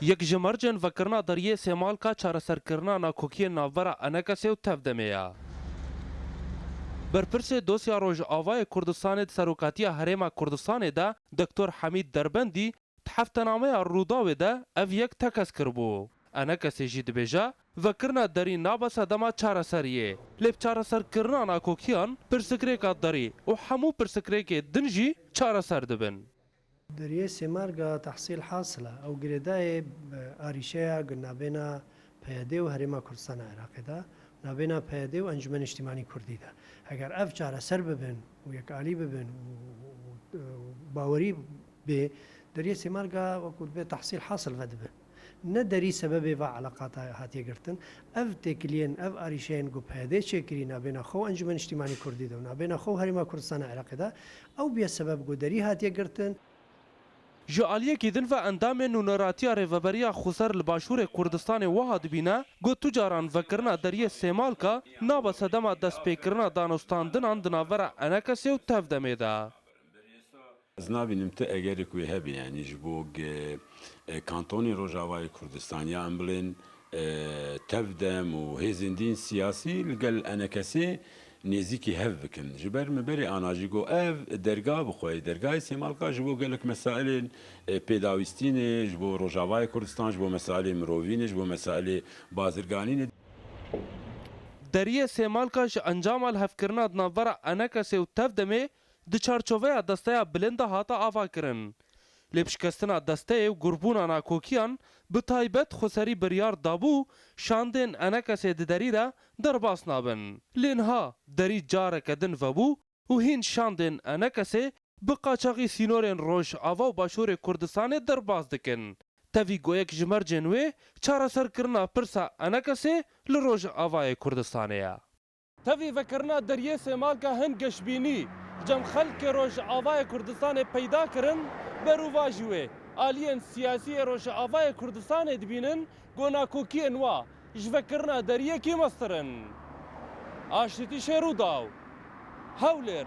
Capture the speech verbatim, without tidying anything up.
Yek ji mercên vekirina deriyê Sêmalka çareserkirina nakokiyên navbera Enekesê û Tevdemê ye. Berpirsê dosya Rojavayê Kurdistanê di Serokatiya Herêma Kurdistanê de Doktor Hemîd Derbendî di heftenameya Rûdawê de ev yek tekez kiribû. Enekesê jî dibêje, vekirina derî nabe sedema çareseriyê. Lê bi çareserkirina nakokiyan, pirsikrêka derî û hemû pirsikrêkê din jî çareser dibin. Deriyê Sêmalka tehsîl hasil e. Ew girêdayê, e, arîşeya nabêna P Y D û Herêma Kurdistana Iraqê de, nabêna P Y D û Encûmena Niştimanî Kurdî de. Eger ev çareser bibin û yekalî bibin û, û, û, û bawerî bê, deriyê Sêmalka wekû dibê tehsîl hasil vedibe. Ne derî sebebê va eleqata hatiye girtin. Ev têkiliyên, ev arîşeyên ku P Y D çêkirî nabêna xwe û Encûmena Niştimanî Kurdî de û nabêna xwe û Herêma Kurdistana Iraqê de, ew bûye sebeb ku derî hatiye girtin. Ji aliyekî din ve endamên Nûneratiya Rêveberiya Xweser li Başûrê Kurdistanê wiha dibîne, ku tu caran vekirina deriyê Sêmalka nabe sedema destpêkirina danûstandinan di navbera Enekesê û Tevdemê de. Ez nabînim ti egerek wê hebe, yanî ji bo ge-, e, kantonê Rojavayê Kurdistan ya em bilên, e, Tevdem û hêzên din siyasî li gel Enekesê nêzîkî hev bikin. Ji ber me berê ana jî got ev derga bi xwe ye. Dergahê Sêmalka ji bo gelek mesailên, e, pêdawîstînê, ji bo Rojavayê Kurdistan, ji bo mesailê mirovînê, ji bo mesailê bazirganînê. Deriyê Sêmalka ji encama lihevkirina di navbera Enekesê û Tevdemê di çarçoveya desteya bilind de hate avakirin. Lê bi şikestina desteyê û gurbûna nakokiyan bi taybet xweserî biryar dabû şandên Enekesê di derî de derbas nabin. Lê niha derî careke din vebû û hîn şandên Enekesê bi qaçaxî sînorên Rojava û Başûrê Kurdistanê derbas dikin. Tevî ku yek ji mercên wê çareserkirina pirsa Enekesê li Rojavayê Kurdistanê ye. Tevî vekirina deriyê Sêmalka hin geşbînî cem xelkê Rojavayê Kurdistanê peyda kirin, berûvajî wê aliyên siyasî yê Rojavayê Kurdistanê dibînin ku nakokiyên wa ji vekirina deriyekî mestir in. Aştîtîşê Rûdaw, Hewlêr.